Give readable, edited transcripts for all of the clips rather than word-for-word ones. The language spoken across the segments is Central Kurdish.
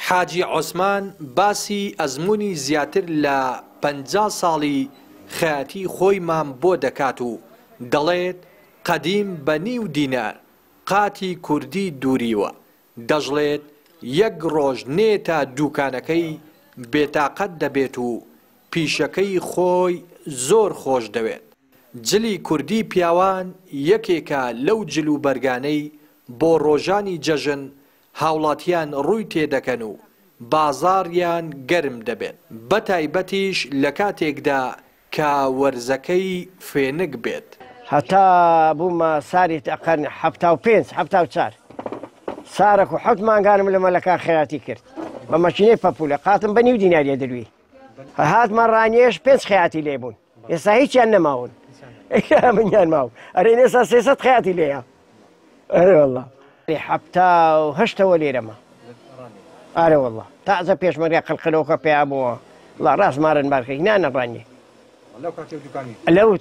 حاجی عوسمان باسی ئەزموونی زیاتر لە 50 ساڵی خەیاتی خۆیمان بۆ دەکات و دەڵێت قەدیم بە نیو دینار قاتی کوردی دووریوە، دەشڵێت یەک ڕۆژ نێتە دووکانەکەی بێتاقەت دەبێت و پیشەکەی خۆی زۆر خۆش دەوێت. جلی کوردی پیاوان یەکێکە لەو جلوبەرگانەی بۆ ڕۆژانی جەژن هاوڵاتیان ڕووی تێدەکەن و بازاڕیان گەرم دەبێت، بەتایبەتیش لەکاتێکدا کە وەرزەکەی فێنک بێت. هەتا بوومە ساری تەقەن 75 74 سارەک و حەوت مانگانم لە مەلەکان خەیاتی کرد بە مەکینەی پەپوولە قاتم بە نیو دیناریە دروی هاتمە ڕانیەش پێنج خەیاتی لێ بوون ئێستا هیچیان نەماون منیان ماو ئەرێ ئێستا سێسەد خەیاتی لێیە ئەرێ والله حەفتا و هەشتەوە لێرەمە ئارە والله تازە پێشمەرگە قلقلەوەکە پیا بووە ڵا ڕاست مارن بارکەی نانە ڕانیە لەو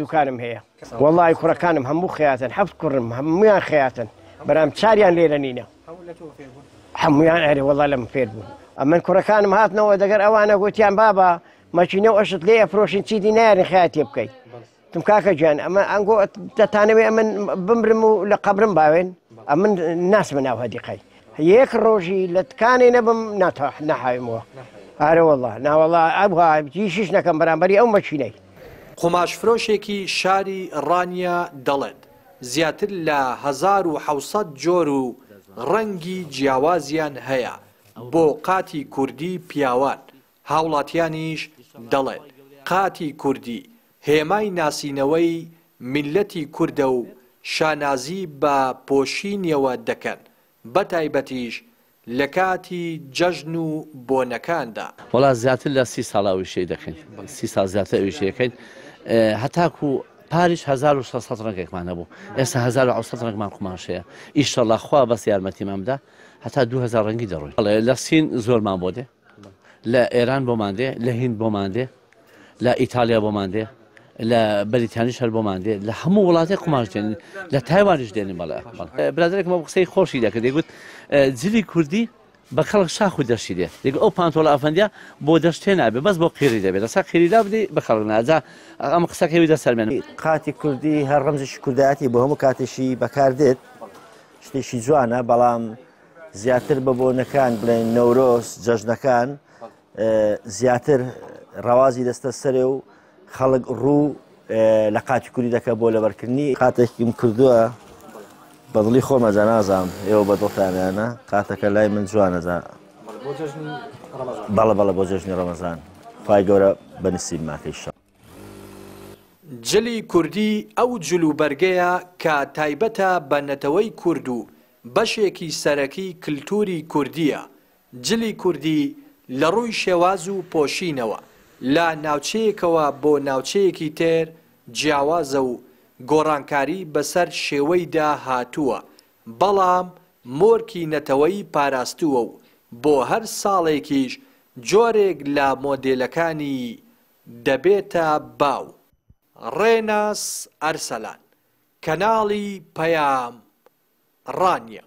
دوکانم هەیە وەڵی کوڕەکانم هەموو خیاتن حەفت کوڕم هەمویان خیاتن بەرام چاریان لێرە نینە هەمویان ئەرێ وەڵا لەم فێر بوون ئەمن کوڕەکانم هاتنەوە دەگەر ئەوانە گوتیان بابا مەچینە و ئەشت لێ ئەفرۆشین چیدی نایارن خیاتێ بکەیت تم کاکە گیان ئەمە ئەنگۆ دەتانەوێ ئەمن بمرم و لە قەبرم باوێن ئەمن ناسمە ناو هەدیقەی یەک ڕۆژی لە تکانێ نەبم نەحاومەوە ئارە والله ناوەڵا ئەبها جیشیش نەکەم بەرامبەری ئەو مەچینەی. قوماشفرۆشێکی شاری ڕانیە دەڵێت، زیاتر لە 1700 جۆر و ڕەنگی جیاوازیان هەیە بۆ قاتی کوردی پیاوان، هاوڵاتیانیش دەڵێن، قاتی کوردی هێمای ناسینەوەی میللەتی کوردە و شانازی بە پۆشینیەوە دەکەن، بەتایبەتیش لەکاتی جەژن و بۆنەکاندا. وەڵا زیاتر لە سی ساڵە ئەو ئیشەی دەکەین، سی ساڵ زیاتر ئەو ئیشەی دەکەین، هەتاکوو پاریش 1600 ڕەنگێکمان هەبوو، ئێستا 1700 ڕەنگمان قوماش هەیە، ئیشەڵا خوا بەس یارمەتیمان بدا هەتا 2000 ڕەنگی دەڕۆین. بەڵێ لە سین زۆرمان بۆ دێ، لە ئێران بۆمان دێ، لە هیند بۆمان دێ، لە ئیتالیا بۆمان دێ، لە بەریتانیش هەر بۆمان دێ، لە هەموو وڵاتێک قوماش دێنین، لە تایوانیش دێنین. بەڵێ برادەرێکم ئەو قسەی خۆشی دەکرد، دەیگوت جلی کوردی بە کەڵک شاخ و دەشتی دێ، دەیگوت ئەو پانتۆڵە ئەفەندیە بۆ دەشت تێ نابێ، بەس بۆ قیری دەبێ، لەسەر قیری لابدەی بە کەڵک نا. جا ئەم قسەکەی وی دەسەلمێنم. قاتی کوردی هەر ڕەمزێکی کوردایەتی بۆ هەموو کاتێکی بەکار دێت، شتێکی جوانە، بەڵام زیاتر بە بۆنەکان بڵێن نەورۆز، جەژنەکان زیاتر ڕەوازی دەستە سەرێ و خەڵک ڕوو لە قاتی کوری دەکە بۆ لەبەرکردنی. قاتێکم کردووە بەدڵی خۆمە جا نازانم ئێوە بەدڵتانیانە قاتەکە لای من جوانە جا بەڵە بەڵە بۆ جەژنی ڕەمەزان خوای گەورە بە نسیبماکەی شەڕ. جلی کوردی ئەو جلوبەرگەیە کە تایبەتە بە نەتەوەی کورد و بەشێکی سەرەکی کلتوری کوردییە، جلی کوردی لە ڕووی شێواز و پۆشینەوە لە ناوچەیەکەوە بۆ ناوچەیەکی تر جیاوازە و گۆڕانکاری بەسەر شێوەیدا هاتووە، بەڵام مۆرکی نەتەوەیی پاراستووە و بۆ هەر ساڵێکیش جۆرێک لە مۆدێلەکانی دەبێتە باو. ڕێناس ئەرسەلان، کەناڵی پەیام، ڕانیە.